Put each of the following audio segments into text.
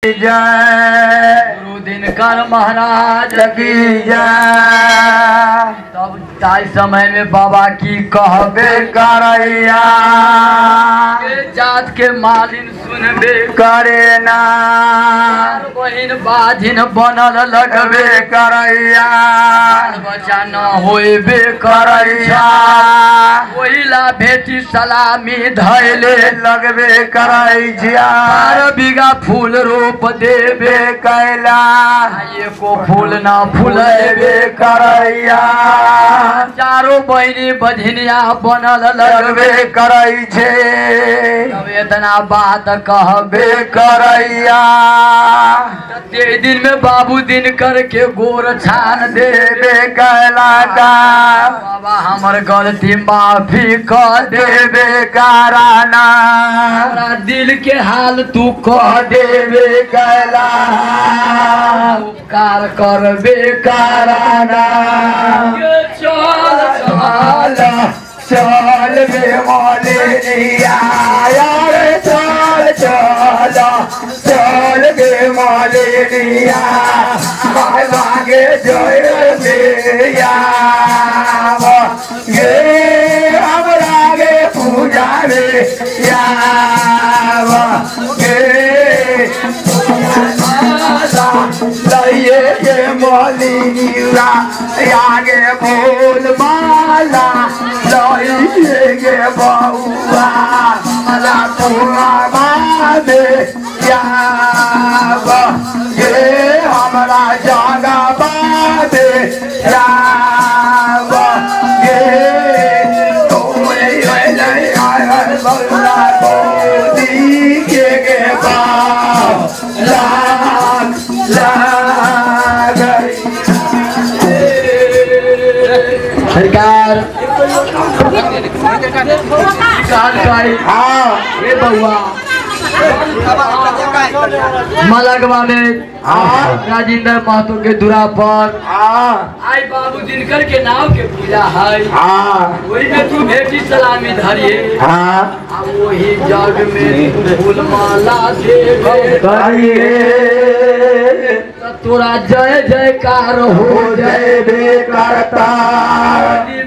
जय गुरु दिनकर महाराज की जय। तब ताई समय में बाबा की कहबे करैया जात के मालिन सुनबे करे ना, बहिन बाझिन बनल लगबे करैया, बच्चा न होबे करैया, ओहिला बेटी सलामी धैले लगबे करैया, 12 बीघा फूल रोप देबे कैला, एको फूल ना फूलेबे करैया, चारो बहिनी बझनिया बनल लगबे करै छे, तब इतना बात कहबे करैया। ते दिन में बाबू दिनकर के गोर छान देबे कैला का, बाबा हमर गलती माफी कर देबे कराना, हमरा दिल के हाल तू कह देबे कैला, उपकार करबे कराना। चल चल चल बे मौलिया यार, चल चल चल बे मौलिया, मांगे जय मिया गे, हमरा गे पूजा रे या गे लइए गे मौलिया आगे फूल माला लइए गे बउआ, मला पूरा बाबे या गे, हमरा जागा बाबे या गे, बोली के गे बाप लाग लाग। सरकार हाँ रे बउआ मलगवा में राजेंद्र महतो के दुरा पर आई बाबू दिनकर के नाव के पूजा है, वही में तू भेटी सलामी धरिए, वही जग में फूल माला देबे करिए, तोरा जय जयकार हो जयबे करता,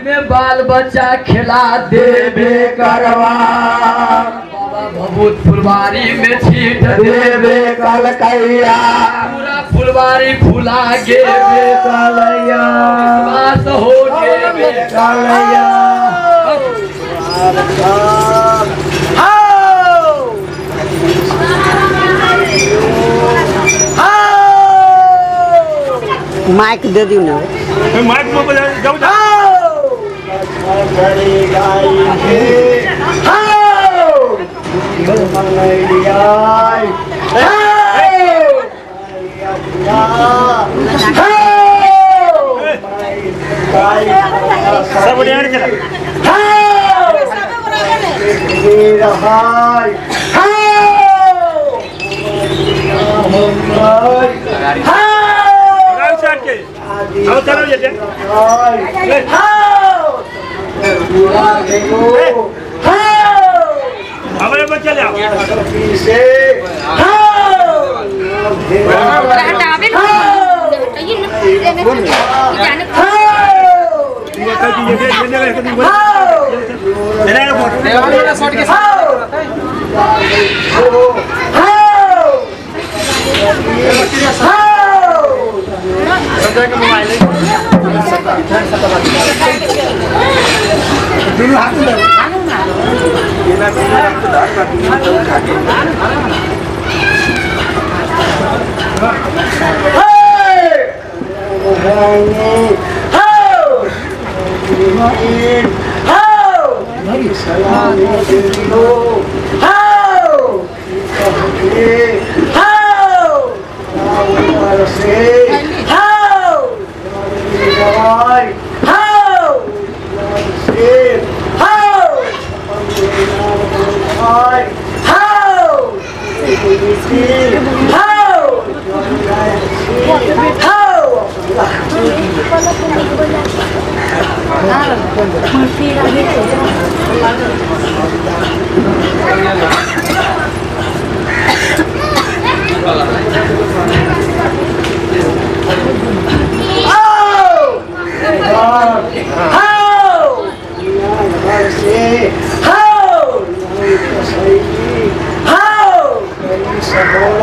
में बाल बच्चा खिला देबे करवा, बाबा भभूत फुलवारी में छीट देबे कलकैया, पूरा फुलवारी फुला गे कलैया, विश्वास हो गे कलैया। माइक दे दी ना, माइक में बजा जाओ जाओ। सब बढ़िया चला। हमारे बच्चे ले आओ। How?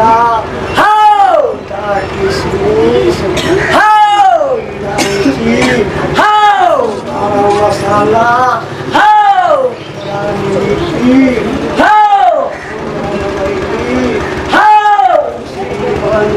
हाओ किशमिश हाओ इलायची हाओ मसाला हाओ हाओ हाओ हाओ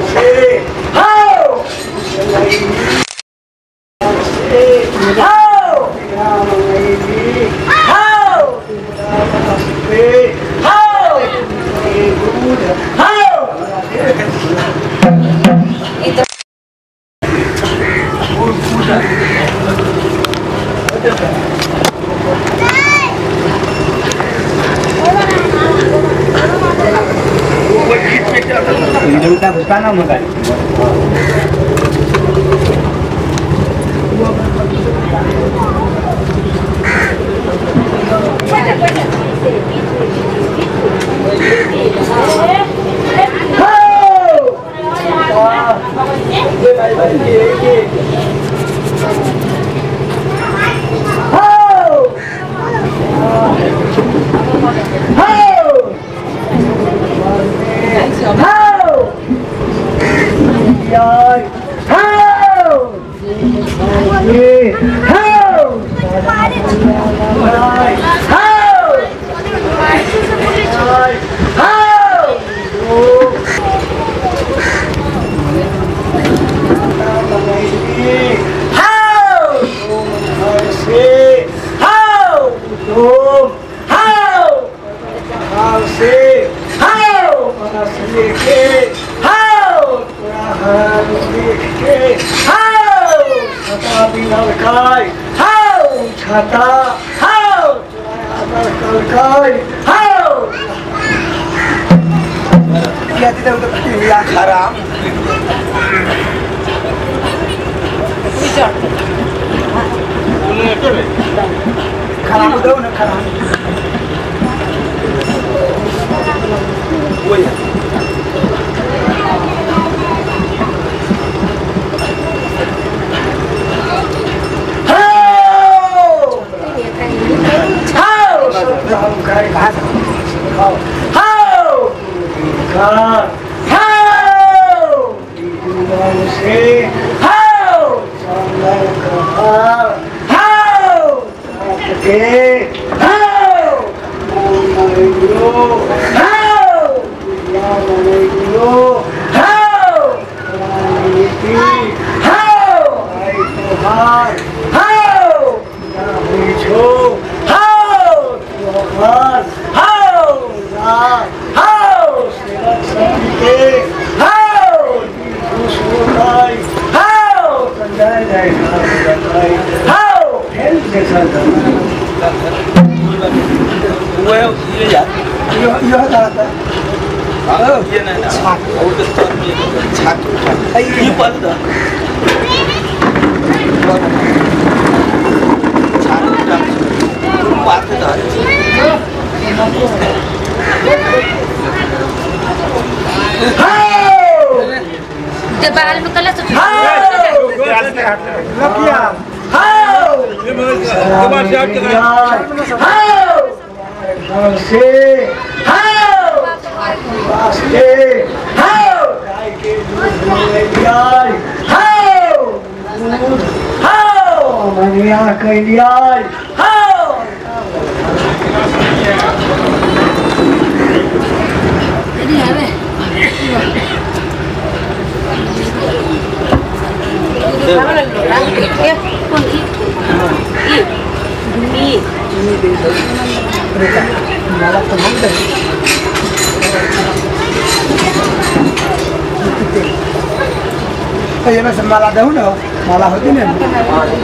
माला दू ना माला होती ना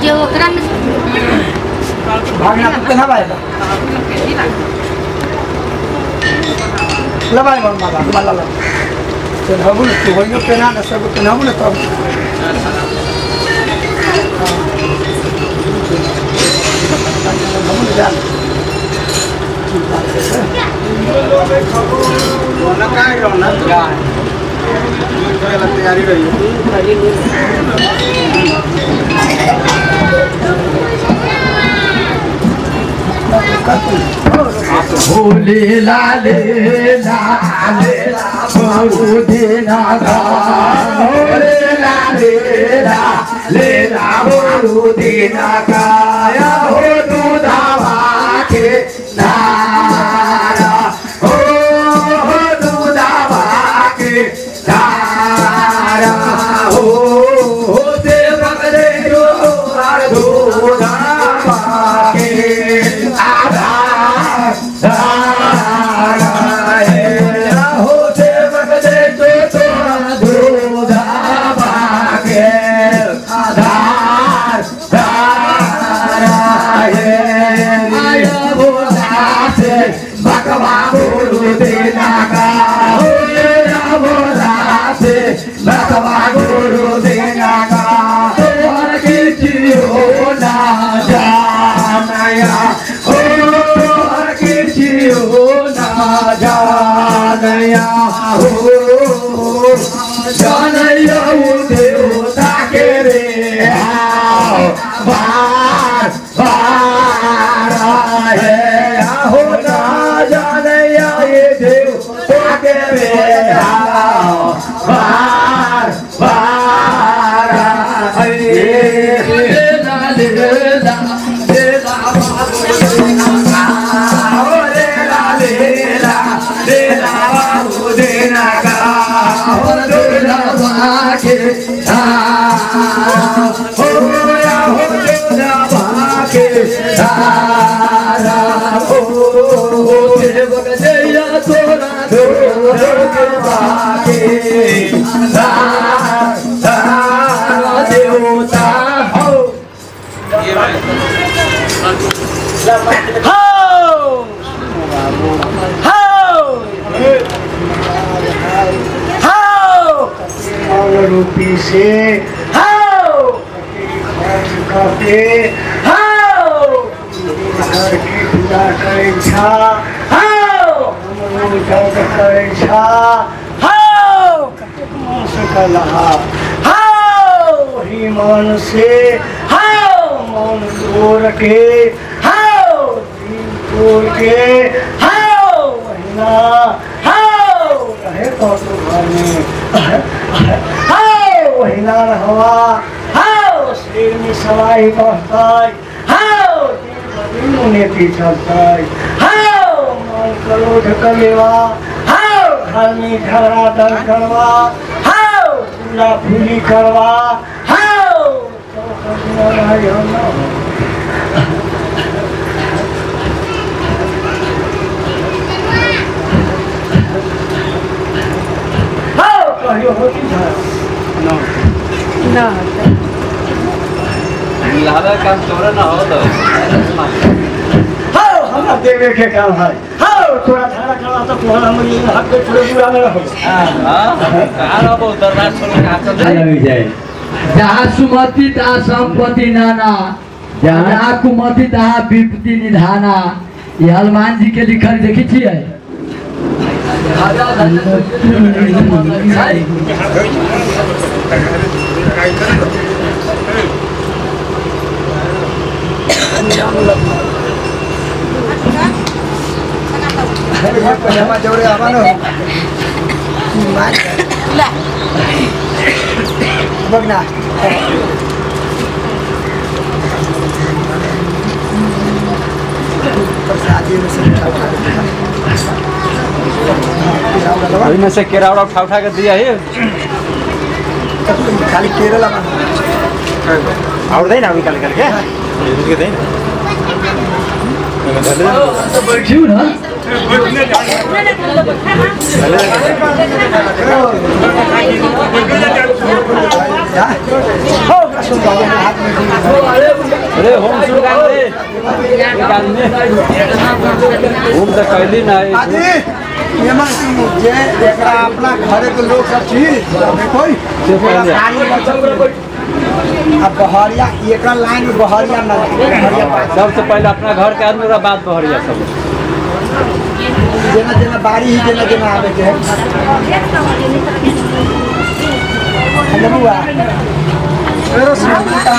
जो ओकरा में भागना तो ना भाई लबाई माला माला ला चढ़ाबू तो होइयो पेना ना सब पेनाबू ना तब ना काय ना तैयारी रही है। भोले लाले लाले बहुदीना का भोले लाले लाले बहुदीना का हो दूधावा के धारा हो दूधावा के धारा हो देव रे दूधावा के आधार बार बार है हो ना जानया ये देवता के रे बार बार रूपी से के घर की पूजा करै छा जग करै छा कतेक मन से कलहा वही मन से मन तोड़ के दिल तोड़ के महीना रहे तो घर में वहीना रहवा शरीर में सवाई बढ़तै दिन उन्नति चलतै मन क्रोध कलेवा घर में झगड़ा दर करवा पूरा फूली करवा कहियो होती ना मिलावे काम तोरा ना हो तो हां हमरा देवे के काम है। हां तोरा झगड़ा करवा तो तोरा हम ये हक के थोड़े बुरा में रहो। हां कहां रहो दरबार छोड़ के हाथ चल जाए। जहाँ सुमति तहाँ संपत्ति नाना, जहाँ कुमति तहाँ विपत्ति निधाना। ये हनुमान जी के लिखल देखी छियै। बघ ना में से केरा उठा उठा के दिया है खाली केरला और दे ना अभी निकाल के के दे तो बैठियो ना अरे होम शुरू कर दे होम तो कहली ना जे एकरा अपना घरे के लोग सब छी कोई अब बहरिया एकरा लाइन में बहरिया ना सबसे पहले अपना घर के आदमी ओकरा बाद बहरिया सब जेना जेना बारी ही जेना जेना आवे के है बबुआ मेरो सुनता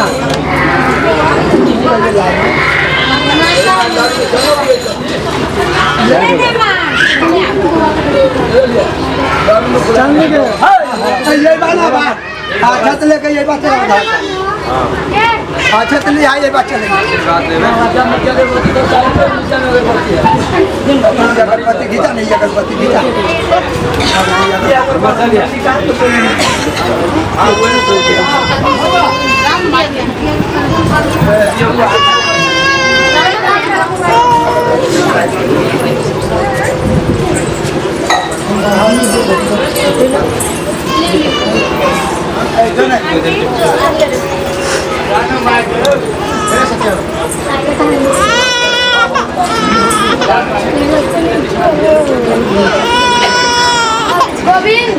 ये बाना बा अच्छा तो लेके ये बात चला अच्छा तो ले आई ये बात चले अगरबत्ती गीता नहीं अगरबत्ती गीता गोविंद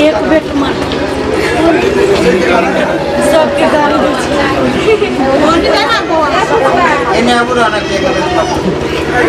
एक बेट मार सबके गाली दै छै एने आबू ना के ना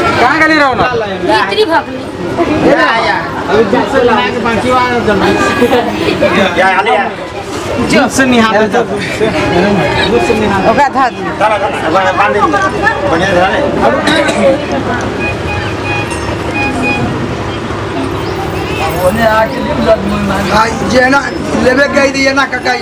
तो कहाँ गली रहो ना लेबे के दिए ना काका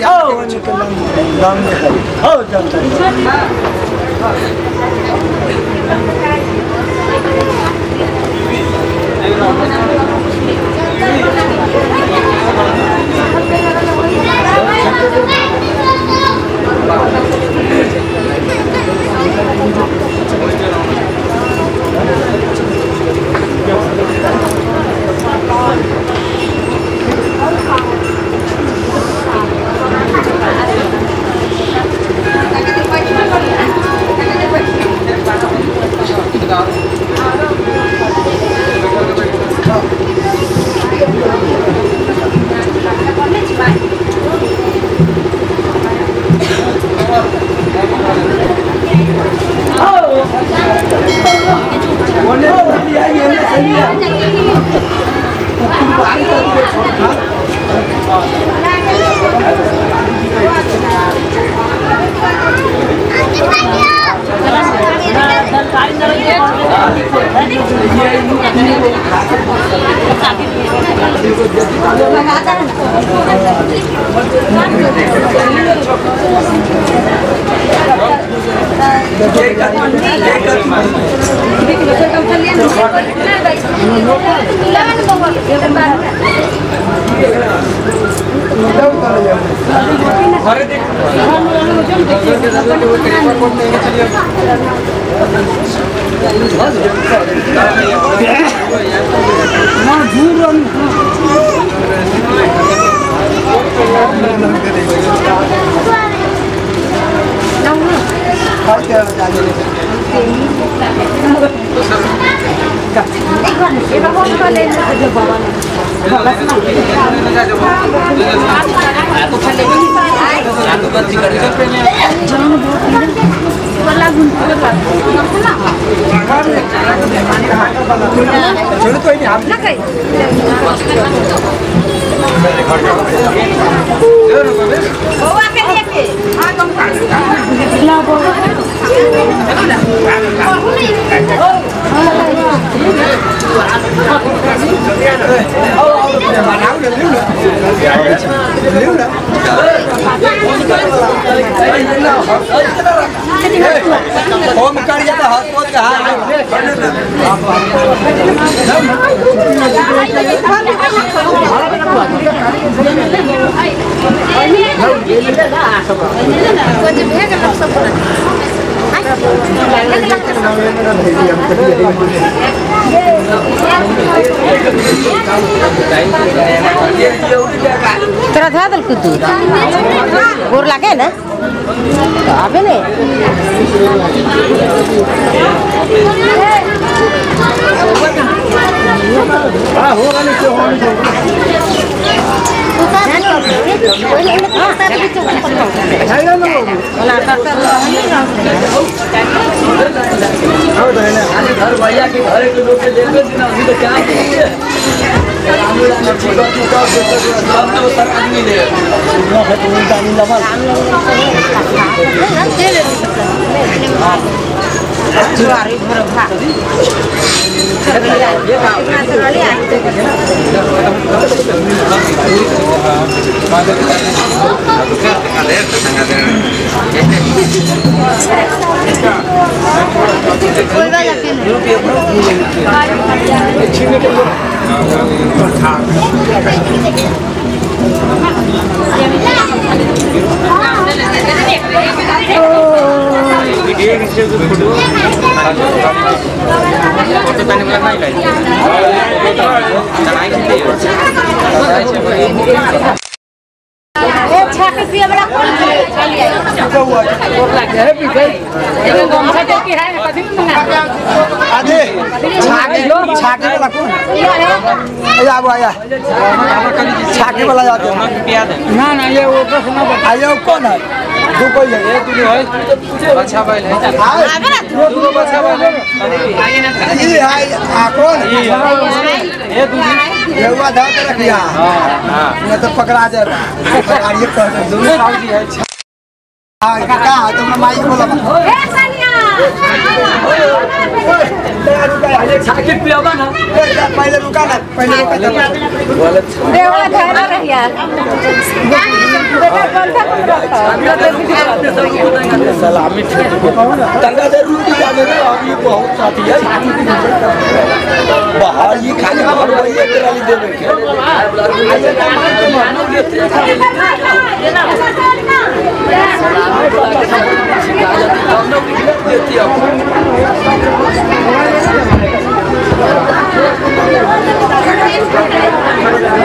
तोरा धरा दल कुदू गोर लागे ना तो आबे ने हां होगा नहीं तो होगा घर भैया के घर के लोग के देखे दिन अभी तो क्या करिए छाके वाला जाते ना ना ये वो आयो कौन है दो कोई है ये अच्छा बैल है दो बच्चा बैल है ये है आ कौन ये दूधी ये हुआ धा के रखिया हां हां नहीं तो पकड़ा जाएगा पकड़िए कर दोनों साउजी है हां का तो हमरा माई बोला ए सानिया छाके पियाबा ना पहले रुका ना पहले रुका देवा धरा रहिया बेटा बंधा सलामी ठीक तंगा दे रूटी जाने में अभी बहुत साथी है बाहर ये खाली बाहर वही एक वाली देवे के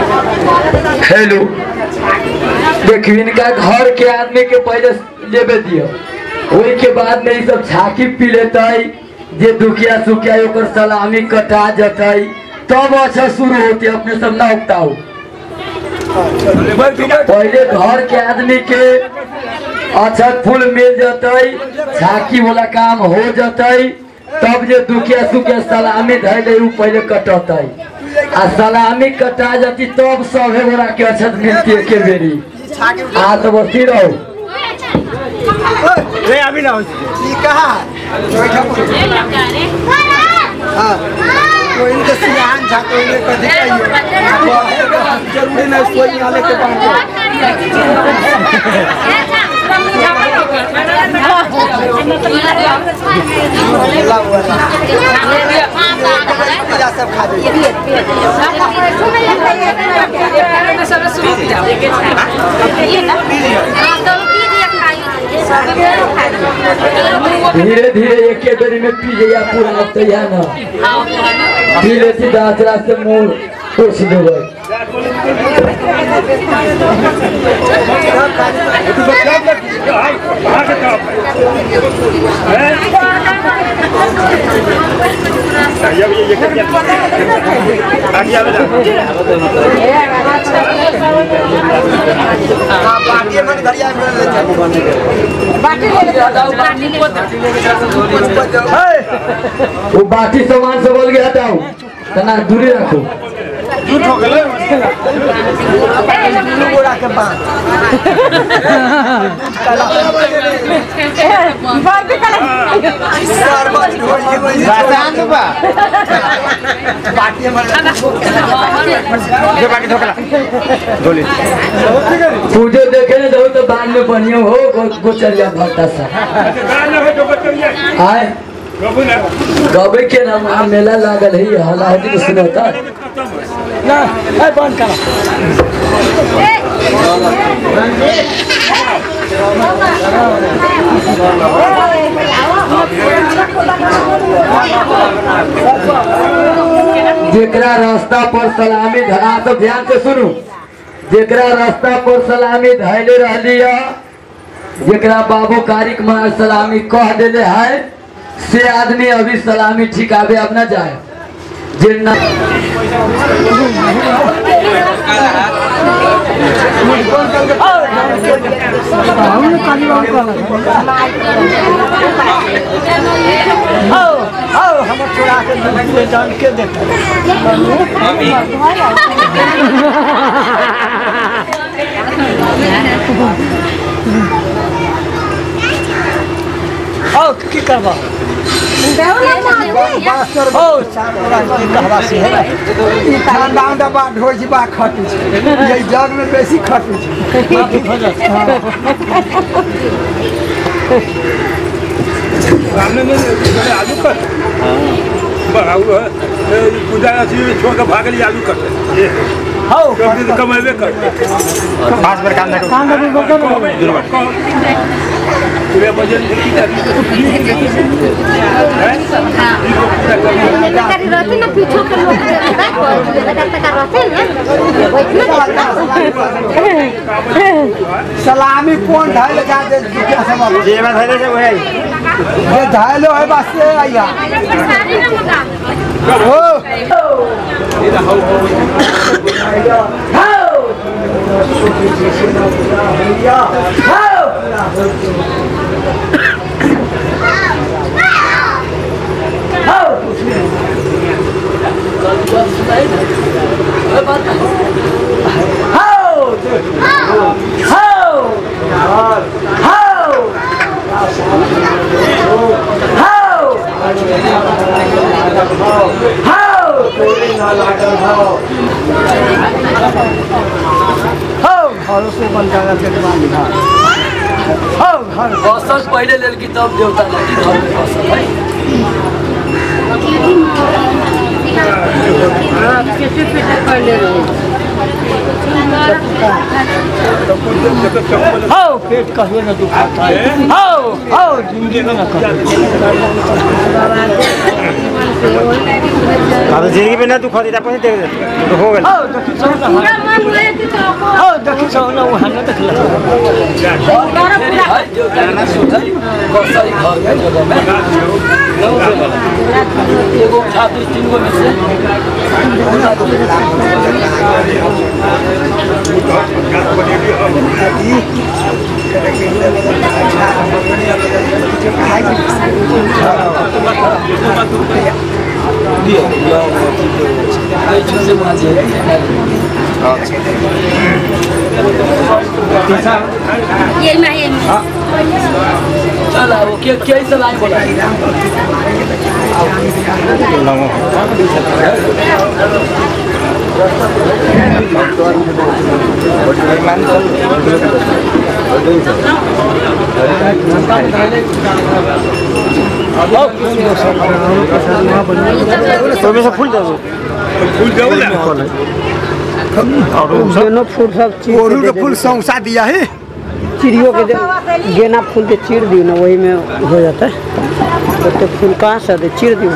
हेलो देखिए इनका घर के आदमी के पहले लेबे दियो वही के बाद में ये सब झांकी पी लेते जे दुखिया सुखिया ओकर सलामी कटा जतै तब अच्छा शुरू होती अपने सब ना उगताओ। पहले घर के आदमी के अच्छा फूल मिल जतै झांकी वाला काम हो जतै तब जे दुखिया सुखिया सलामी धैले उ पहले कटतै आ सलामी कटा जाती तब सभे गोरा के अछत मिलती है के बेरी आ तो बसी रहो रे अभी ना हो ई कहां हां कोई इनके सियान जा कोई ने कथि कहियो जरूरी नहीं सोई वाले के बात सब खा धीरे धीरे एक बेरी में पी जाइए पूरा तैयार ना पी लेती दाचरा से मुँह पोछ देवे। वो बाटी सामान से बोल गया था तना दूरी रखो पूजे देखे ने जाओ तो बाद में बढ़िया हो गोचरिया भरता सा आए गबे के नाम मेला लागल है हला हदी के सुनता ना ए बंद कर जेकरा रास्ता पर सलामी धरा तो ध्यान से सुनू। जेकरा रास्ता पर सलामी धैले रहली है, जेकरा बाबू कारिक महाराज सलामी कह देले है, से आदमी अभी सलामी ठिकावे अब न जाए। जिन्ना हम चुरा के जान के देते की करबा जग में बेसी खटू आलू कट पूजा छोड़ के भागल आलू कट कमेबे कर रहते ना पीछे के लोग रहते ना। सलामी कौन ढाई लगा दे ढाई है बस से आइया फसल पहले लड़की तब देवता लड़की घर में फसल है। हाँ पेट कहियो न दुखाता है। हाँ हाँ जिंदगी में न कहियो जिंदगी में न दुखा देता पैसे दे तो हो गया। हाँ देखी सो ना हाँ देखी सो ना वहाँ न देखला एगो छात्र तीन गो में से चल वो क्या सलाह बोला फूल दो फूल फूल सब के फूल सौंसा दिया है चिड़ियों के गेना फूल के चीर दियो ना वही में हो जाता है। तो फूल कहाँ से दे चीर दियो।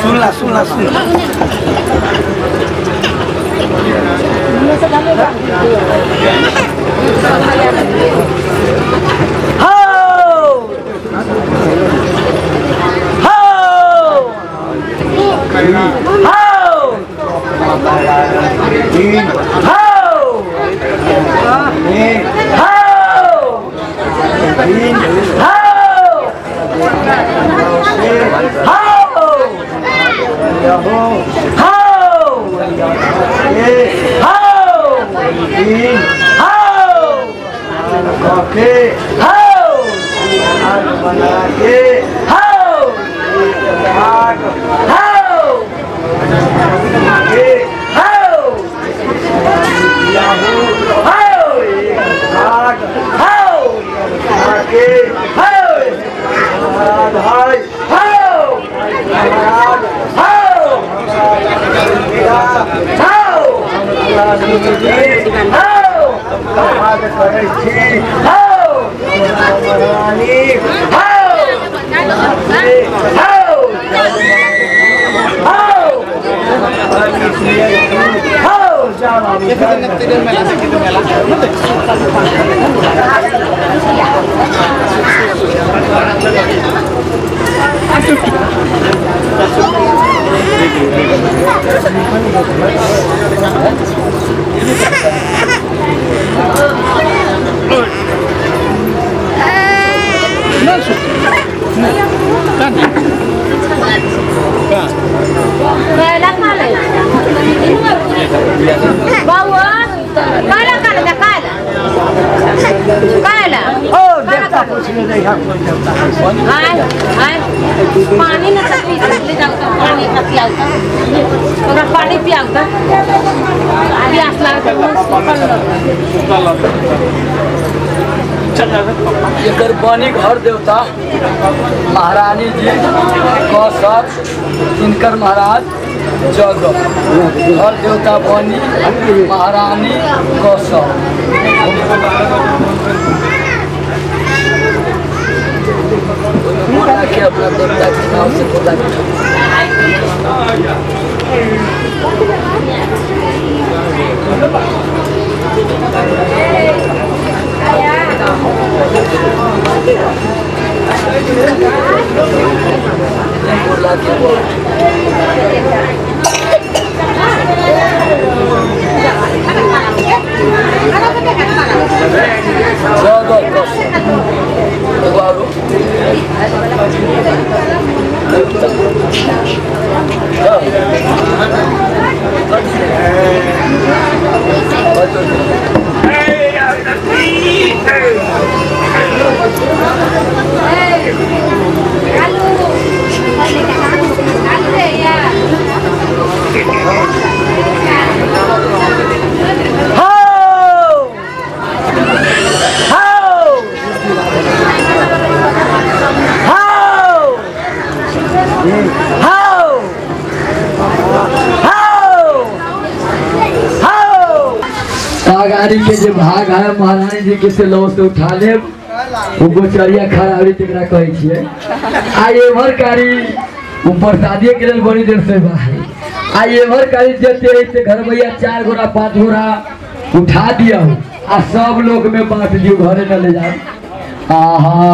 सुनला सुनला सुनला Hey! पानी न ले जाओ पानी पियाओ पानी पियाओ प्यास एकर बनी घर देवता महारानी जी कौशल जिनकर महाराज जग घर देवता बनी महारानी कौशल। के अपना देवता के नाम से पूजा गाड़ी के जो भाग है महारानी जी के से लो से उठा ले वो गोचरिया खराबी तकरा कहै छियै। आ एमहर कारी वो प्रसादिए के लेल बड़ी देर से बाहर आ एमहर कारी जते से घर भैया 4 गोरा 5 गोरा उठा दिया आ सब लोग में बांट दियो घरे न ले जाओ। आहा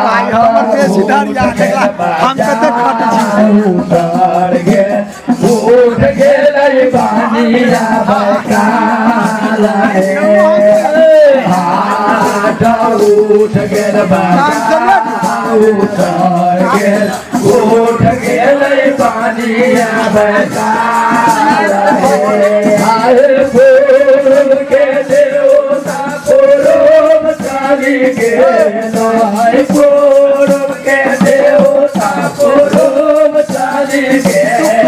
भाई हमर से सीधा हम कते खट छी उतर गेल उठ गेलै बानिया बकाला हे हाथ उठ गेल बानिया उतर गेल उठ गेलै बानिया बकाला हे हाय फूल के देवता पूरब चाली गेल हाय पूरब के देवता पूरब चाली गेल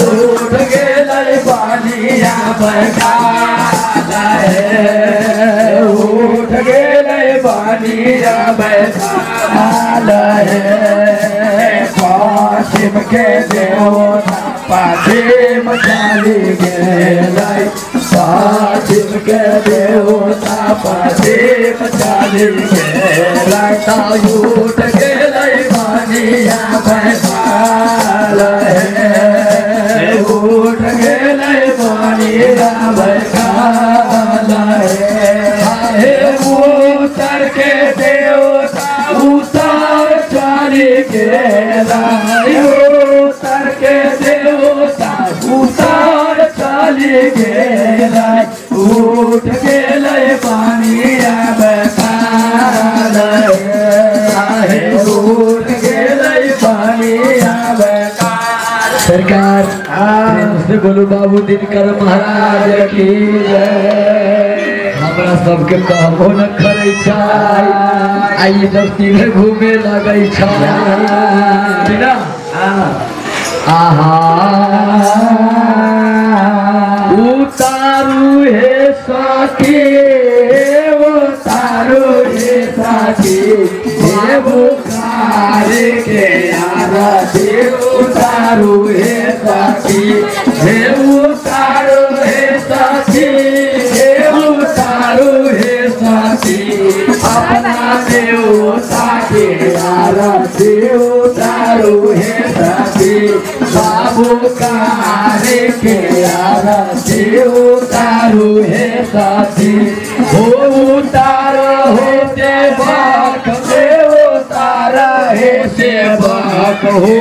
उठ गेलै बानिया बकाला हे उठ गेलै बानिया बकाला हे पश्चिम के देवता पश्चिम चाली गेलै पश्चिम के देवता पश्चिम चाली गेलै उठ गेलै बानिया बकाला हे उठ गेलै बानिया बकाला हे उतर के देवता उतर चाली गेलै उतर के देवता उतर चाली गेलै उठ गेलै बानिया बकाला हे उठ गेलै बानिया बकाला। सरकार से बोलू बाबू दिनकर महाराज की जय। हमरा सबके कहबो न करै छै आ ई सब सीधे घूमे लगै छै ना। आहा उतारू हे साथी उतारू हे साथी हे बुखार के आरती उतारू उतारू हे सखी हे उतारू हे सखी हे उतारू हे सखी अपना देवता के आरती उतारू हे सखी बाबू कारे के आरती उतारू हे सखी हो उतारो हो देवक उतारा हे सेवक हो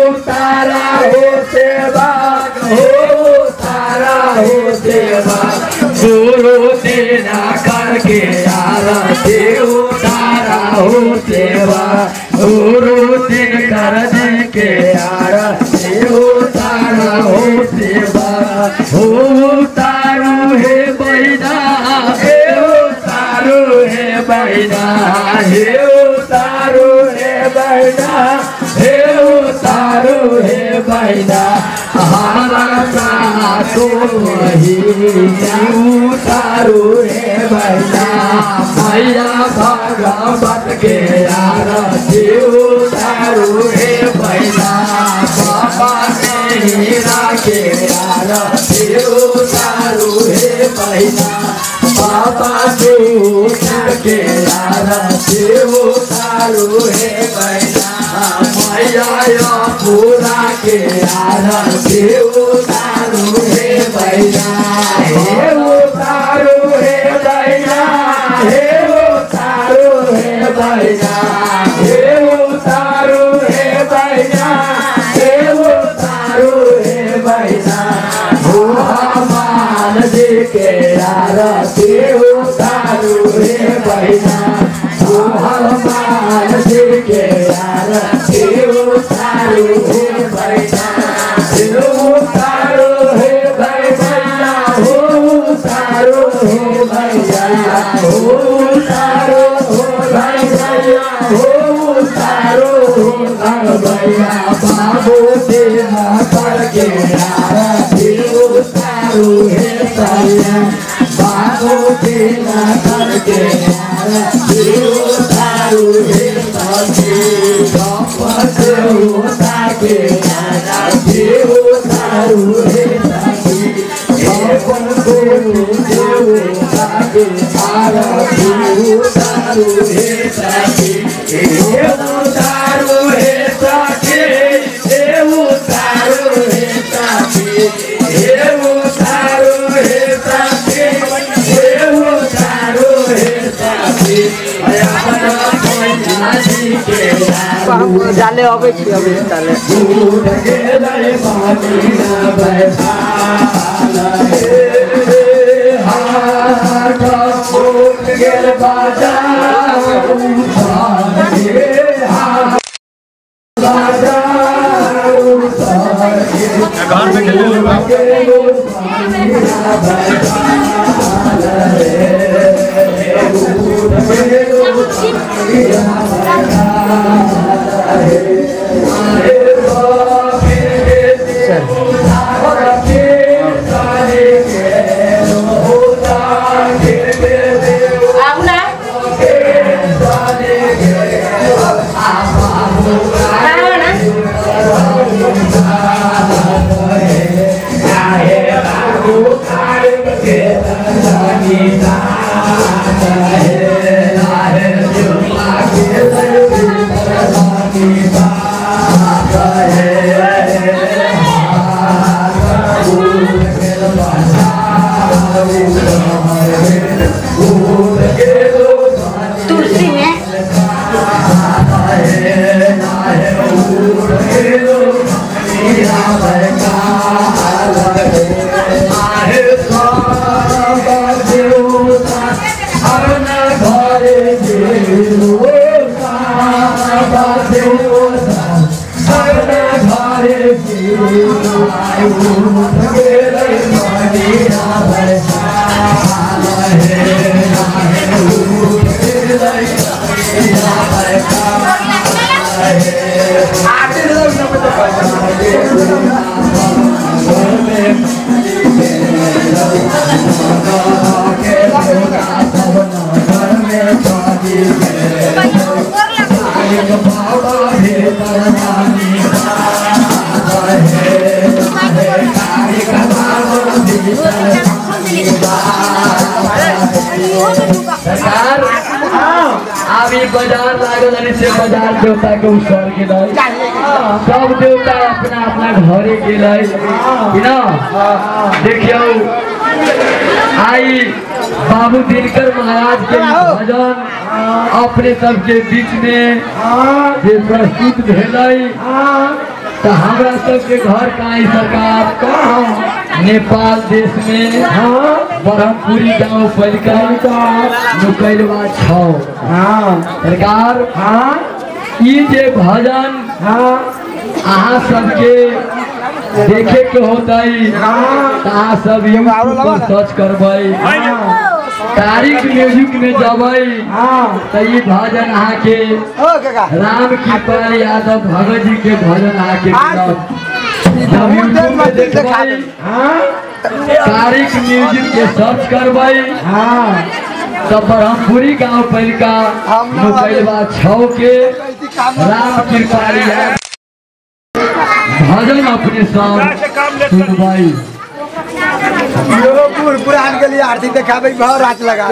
उतारा हो सेवक हो उतारा हो सेवक गुरु देना करके आरती उतारा हो सेवा गुरु दिन कर दे के आरती उतारा हो सेवा हो उतारू हे बहिना हे उतारू हे बहिना हे उतारू हे बहिना हे उतारू हे बहिना हमारा तो वही उतारू हे बहिना मैया भगवत के आरती उतारू हे बहिना बाबा हीरा के आरती उतारू हे बहिना बाबा के आरती उतारू हे बहिना मैया पूरा के आरती उतारू हे बहिना हे उतारू हे बहिना हे उतारू हे बहिना हे उतारू हे बहिना हे उतारू हे बहिना हो हनुमान जी के आरती उतारू हे बहिना हो हनुमान जी के आरती उतारू हे बहिना हे उतारू हे बहिना हो उतारू हे बहिना हो उतारू हो बहिना हो उतारू हो बहिना बाबू देना करके आरती उतारू हे सैया बाबू देना करके आरती उतारू हे सखी वापस उतार के आरती उतारू हे सखी अपन गुरु देवता के आरती उतारू हे सखी हे उतारू हे सखी हे उतारू हे सखी हे उतारू हे सखी हे उतारू हे सखी जाले अबै छी अबै ताले तुलसी में बाबा ई बाजार लागल हनी से बाजार देवता के उसर गेलै। सब देवता अपना अपना घरे गेलै कि ना। देखियौ आई बाबू दिनकर महाराज के भजन अपने सबके बीच में जे प्रस्तुत भेलै तो हमरा सबके घर का सरकार नेपाल देश में ब्रह्मपुरी गांव पैलका नुकैलवा 6। सरकार ई जे भजन अहाँ सबके देखे के होता अहाँ सब यूट्यूब पर सर्च करबै, तारीख म्यूजिक में जबै तो ई भजन अहाँ के राम कृपाल यादव भगत जी के भजन अहाँ के मिलत। जब यूट्यूब में देखबै तारीख म्यूजिक के सर्च करबै तब ब्रह्मपुरी गांव पैलका नुकैलवा 6 के राम कृपाल यादव भजन अपने सब सुनबै। बूढ़ पुरान के लिए आरती देखाबै भर रात लगा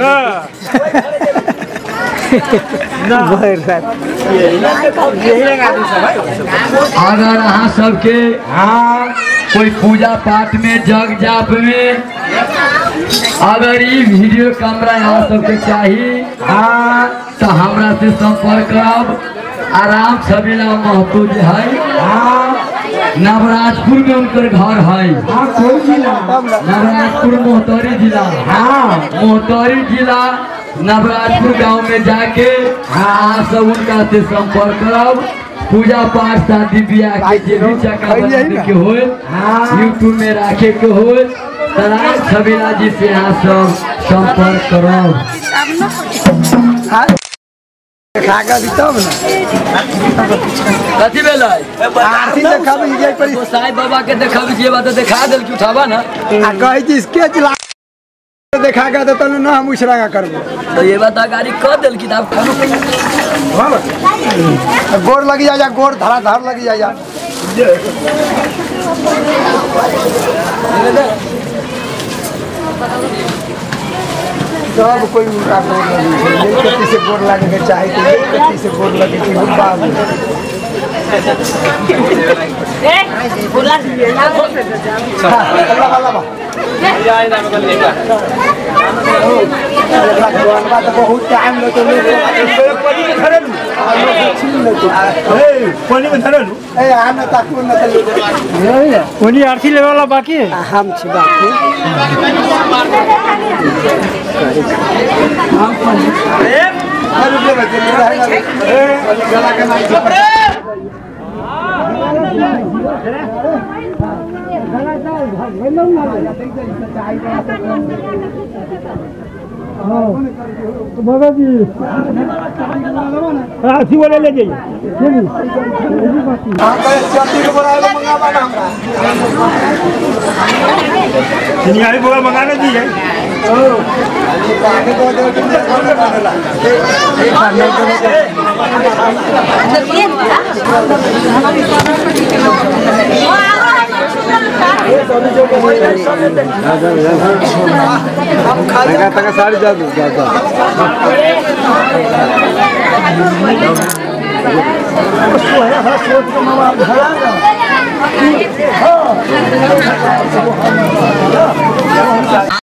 अगर अहाँ सबके कोई पूजा पाठ में जग जाप में अगर ई वीडियो कैमरा अहाँ सबके चाहिए तो हमरा से संपर्क करब। आराम छबीला महतो जे है नवराजपुर में उनकर घर है। नवराजपुर मोहतरी जिला, मोहतरी जिला नवराजपुर गांव में जाके अहाँ सब उनका से संपर्क करब। पूजा पाठ शादी ब्याह के जे भी चक्का बनावे के हो, यूट्यूब में राखे के हो, राम छबीला जी से अहाँ सब संपर्क करब। कथी भेलै आरती देखाबै जाय पर साईं बाबा के देखाबै जे बात देखा देल कि उठाबा ना आ कहै छी स्केच ला देखा के त तनु ना हम उछरागा करबो तो ये बात गाड़ी क देल कि आप खानो गोर लगी जा, गोर धरा धर लगी जा। सब कोई उनका गोर लगी छै, कथी से गोर लागे के चाही कथी से गोर लगे के बाबू ए बोला अल्लाह अल्लाह बहुत टाइम लगतो पानी में धरलू ए पानी में धरलू ए आ न ताकू न त ओनी आरती लेवे वाला बाकी है हम छी बाकी हम ए अरे बे ए गला के नहीं बाबा जी आरती वाले ले जाइए। बोला मंगाने दीजिए। साड़ी जादू